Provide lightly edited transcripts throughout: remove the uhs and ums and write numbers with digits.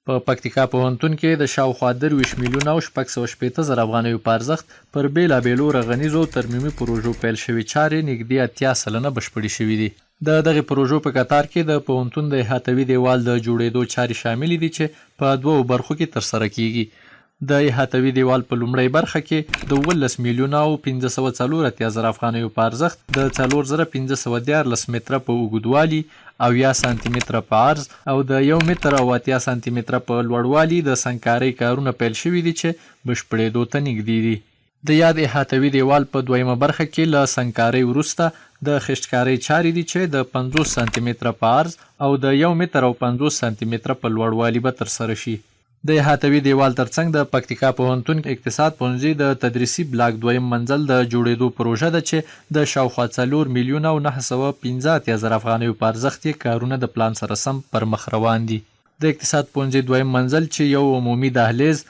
په پکتیکا پوهنتون کې د شاوخوا 23 میلیونه او 660 زره افغانیو په ارزښت پر بېلابېلو رغنیزو او ترمیمي پروژو پیل شوې چارې نږدې 80% بشپړې شوې دي. د دغې پروژو په کتار کې د پوهنتون د احاطوي دېوال د جوړېدو چارې شاملې دي چې په دوو برخو کې ترسره کېږي. د احاطوي دېوال په لومړۍ برخه کې د 17 میلیونه او 584 زره افغانیو په ارزښت د 4513 متره په اوږدوالي، 70 سانتي متره په عرض او د یو متر او 80 سانتي متره په لوړوالي د سنګکارۍ کارونه پیل شوي دي چې بشپړېدو ته نږدې دي. د یاد احاطوي دېوال په دویمه برخه کې له سنګکارۍ وروسته د خشتکارۍ چارې دي چې د 50 سانتي متره په عرض او د یو متر او 50 سانتي متره په لوړوالي به ترسره شي. د احاطوي دېوال ترڅنګ د پکتیکا پوهنتون اقتصاد پوهنځي د تدریسي بلاک دویم منزل د جوړېدو پروژه ده چې د شاوخوا 4 میلیونه او 985 زره افغانیو په ارزښت یې کارونه د پلان سره سم پر مخ روان دي. د اقتصاد پوهنځي دویم منزل چې یو عمومي دهلېز،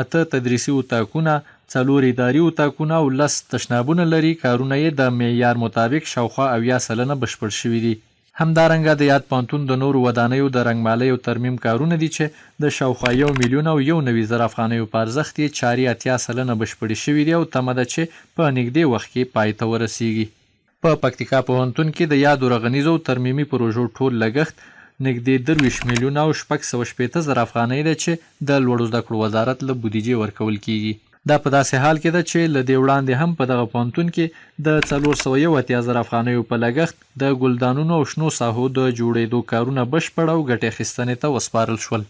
اته تدریسي اتاقونه، څلور اداري اتاقونه او لس تشنابونه لري، کارونه یې د معیار مطابق شاوخوا 70% بشپړ شوي دي. همدارنګه د یاد پوهنتون د نورو ودانیو د رنګمالۍ او ترمیم کارونه دي چې د شاوخوا یو میلیون او 91 زره افغانیو په ارزښت یې چارې 80% بشپړې شوې دي او تمه ده چې په نږدې وخت کې پای ته ورسېږي. په پکتیکا پوهنتون کې د یادو رغنیزو او ترمیمي پروژو ټول لګښت نږدې 23 میلیونه او 660 زره افغانۍ دی چې د لوړو زده کړو وزارت له بودیجې ورکول کېږي. دا په داسې حال کې ده چې له دې وړاندې هم په دغه پوهنتون کې د 481 زره افغانیو په لګښت د ګلدانونو او شنو ساحو د جوړېدو کارونه بشپړ او ګټې اخیستنې ته وسپارل شول.